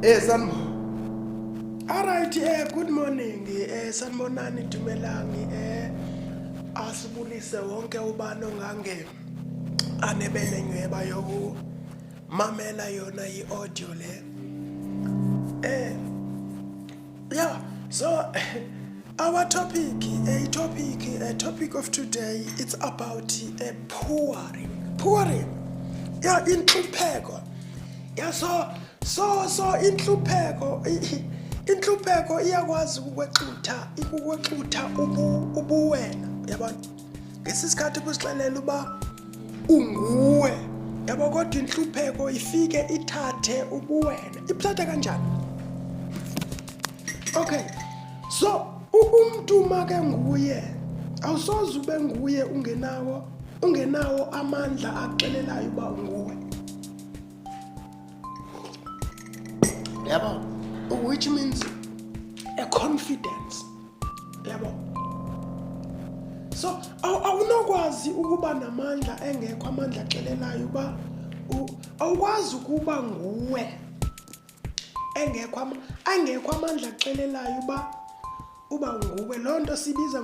Sanibona. Alright, good morning. Sanibonani, dumelang. Asibulise wonke ubani ongange anebele nyweba yoku mamela yona i-audio le. Yeah, so our topic, a topic, a topic of today, it's about a pouring, pouring. Yeah, inhlupheko. Yeah, so inhlupheko, inhlupheko iyakwazi ukukwexutha, ukukwexutha ubuwena, yabona? Ngesisikhathi kusixelela uba unguwe, yabo, kodwa inhlupheko ifike ithathe ubuwena. Ibuthatha kanjani? Okay, so umuntu make nguye, awusoze ube nguye ungenawo amandla akuxelelayo uba unguwe, yabo, which means a confidence, yabo. So awunokwazi ukuba namandla engekho amandla axelelayo uba awukwazi ukuba nguwe engekho amandla axelelayo uba nguwe. Loo nto sibiza